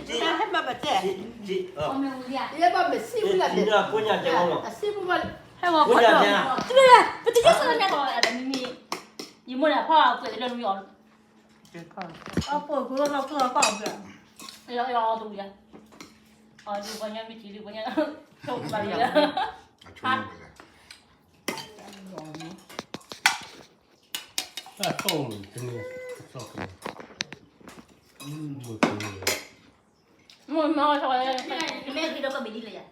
ဟဲမၤဘၣ်တဲ, ယဲဘၣ်မ့ၢ်စံးဝဲလၢတဲ, အစံးပူၤဘၣ်, ဟဲဝဲဖိဒိၣ်, တမံၤမံၤ, ယမိၢ်န့ၣ်ဖီၣ်ကွဲးလၢနွံအီၤ, အပိာ်ကွဲးလီၤကွဲးလီၤကွဲး, အီၤတဝံၤ, အီၤဒုးပှၤညါမ့ၢ်ထံးဒုးပှၤညါ, ဆိကမိၣ်လၢ အဆိကမိၣ်ဝဲလဲၣ်, တၢ်ဆိကမိၣ်တန့ၢ်, တၢ်ဆိကမိၣ်, မ့ၢ်မ့ၢ်, မ့ၢ်ဟံးဒီးကဘ့ၣ်ဒ်လဲၣ်ယၤ,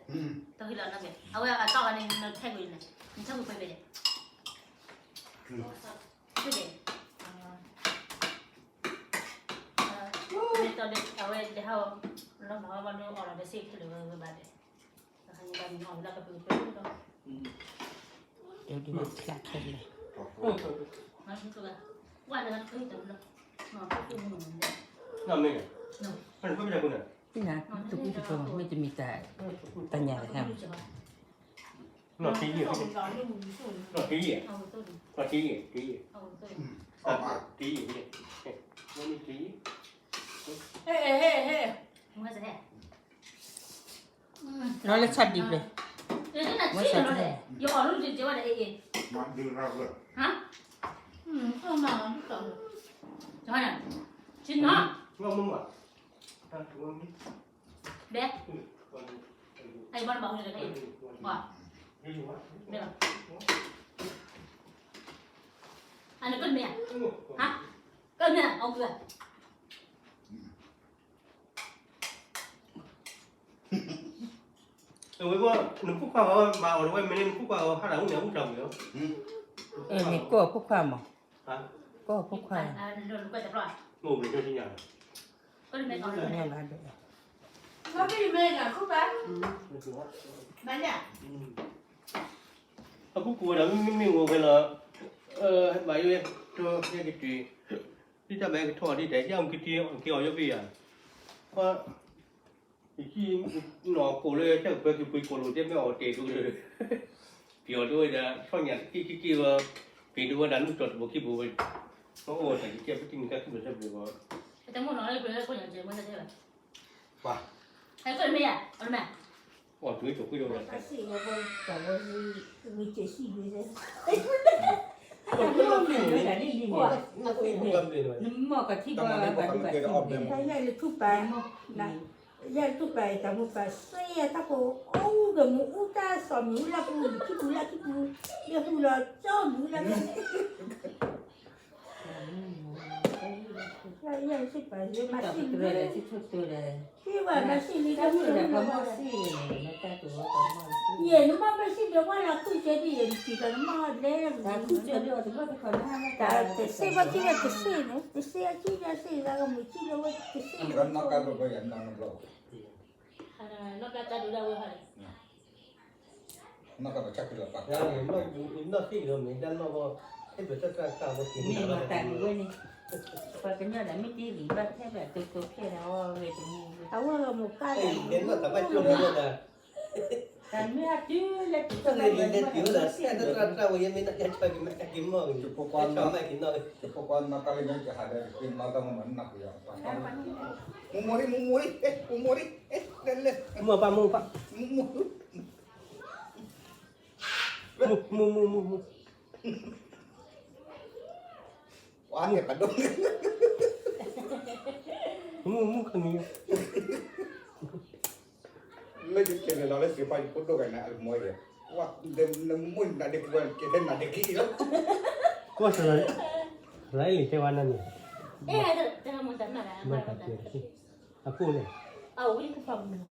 တဟံးလီၤနီၢ်ဘ့ၣ်, အဝဲအတီၢ်ဝဲန့ၣ် နထဲကွံာ်န့ၣ်, နထဲကွံာ်ပှဲၤဘ့ၣ်န့ၣ်, မ့ၢ်တီဒီး အဝဲဒၣ်ဟီ, လီၤမၤဝဲဘၣ်ဒိအီၣ်လီၤဒီးစ့ခဲလၢာ်ဝဲဝဲဘၣ်ဒဲး, တၢ်ဒုးချါခဲလၢာ်, တကူတကီမ့တမ့ၢ်တၢ်ညါလၢဟဲ, နီၢ်တယံာ်, နီၢ်တယံာ်, နီၢ်တယံာ်, တယံာ်, နီၢ်တယံာ်, နီၢ်လၢဆၣ်ဒံးဖျၢၣ်, မ့ၢ်ဆၣ်ဒံးဖျၢၣ်, ဘဲ, အဘၣ်ဘၣ်, အနကမ့ၢ်, ကမ့ၢ်အီၤကွံာ်, အဝဲဘၣ်, နဖိခွါအီၤ မၤအီၤတဝဲမ့ၢ်န့ၣ် နဖိခွါအီၤဟါတၢ်ဝဲန့ၣ် အူတၢ်ဝံၤလီၤ, မ့ၢ်ကိးဖိခွါမး, ကိးဖိခွါ, မ့ၢ်ဘၣ်, လီၤဘ့ၣ်မ့ၢ်ဂၤခိၣ်ဘၣ်, မၤညၣ်, အခိၣ်ကိးဝဲဒၣ် မ့မ့ၢ်အိၣ်ဝဲလီၤ, ဟဲဘၣ်ယိၣ်ဝဲ, တဟဲကတုၤ, ဒ်တၢ်ဘၣ်ဟဲကထီၣ်ဒ်တဲာ် ယက့ၤအီၤယိၣ်ဘ့ၣ်ယၤ, ပှၤ, ယကံ, နီၢ်ကိးလၢ တၢ်ကပၢကပှ့ၤကိးလိာ်တဲမ့ၢ်အီၤတဲာ်ဒိၣ်လၢ, ပျီၤဒိၣ်ဝဲဒၣ် ဆီညၣ်တက့ၢ်က့ၢ်က့ၢ်ဝဲ, ပျီၤဒိၣ်ဝဲဒၣ်နုၢ်တီၢ်တဘိခံဘိဝဲ, အိၣ်တၢ်ကကဲပတံၢ်မုၢ်ကါခုၣ်ဘၣ်ဆၢပျိၤဝဲ, ပှၤ, အီၣ်တုၤဝဲတကွံးဒီးဝဲ, နမီၢ်ကထံၣ်ဘၣ်ဘၣ်ဒိဘၣ်ထံး, ယဲၢ်လၢထူၣ်ပာ်, ယဲၢ်လၢထူၣ်ပာ်တၢ်မိၢ်ပၢ်စ့အတၢ်ကိးအူဒီး မ့ၣ်အူတၢ်စီၣ်မ့ၣ်အူလၢပူၤ ခံပူၤလၢခံပူၤ, ယဟူလီၤကၠီမ့ၣ်အူလၢ, ယဲၢ်လၢထူၣ်ပာ် မၤစံၣ်လံ, ပှၤမၤစံၣ်လံဒီး, ယဲၢ်နမီၢ်မၤစံၣ်ဒီး ပှၤလီၤခူၣ်စဲဒ်ယဲၢ်နစံၣ်ဒီးနမီၢ်လဲၣ်, တစ့ဘၣ်ကံဒီးတစ့န့ၣ် တစ့အကံဒီးစ့လၢကမုာ်ကံဒီးဝဲတစ့, နီၢ်ကါဒိၣ်ဒၣ်ဝဲဟီန့ၣ်, နီၢ်ကါဘၣ်ဆၣ်ကလီၤပာ်, နီၢ်သ့ၣ်ဒီးမ့ၢ်တၢ်နီၢ်ဘီ, ဟဲပၢၢ်တၢ်တၢ်တၢ်ဝဲက့ၤမ့ၢ်မၤတၢ်ဒုးဝဲန့ၣ်, ပှၤကညီဒီးမ့ၢ်တ့ၢ်လံဘၣ်ထဲဘၣ်တိတိဖျဲၣ်ဒီးအဝဲဂဲၤတမူ, တၢ်မ့ၢ်ဟးတုၤလၢတၢ်လၢမ့ၢ်ဟးတုၤလၢတၢ်ဝဲယဲမ့ၢ်တၢ်ကဲဆၢက့ၤမ့ၢ်ကဲက့ၤမီၢ်, တဖိခွါနီၢ်ကါလၢညါကဟးဒီးက့ၤမၤတၢ်မၤမၤနၢ်ကယၤ, မိၢ်မိၢ်ရံ, မိၢ်မိၢ်ရံ, မိၢ်မိၢ်ရံ, လဲၤလဲၤ, မိၢ်ပၢ်မိၢ်ပၢ်, မိၢ်မိၢ် မူမူမူမူမူ, ဝါန့ၣ်ပဒိၣ်, မူမူခနံၤ, လၢယကဲန့ၣ်လီၤလၢစံးပာ်ယဖိဒိၣ်ဂၤန့ၣ် အကမီၤယဲ, ဝါ, နမူနၤဒ့ကဝဲကဲထဲနၤဒ့က့ၤလီၤ, ကွၢ်စလၢ, လၢလံၤတဲဝါနၤန့ၣ်, မၤတၢ်ပျဲတက့ၢ်, အခိၣ်န့ၣ်, အဝဲကပာ်မူ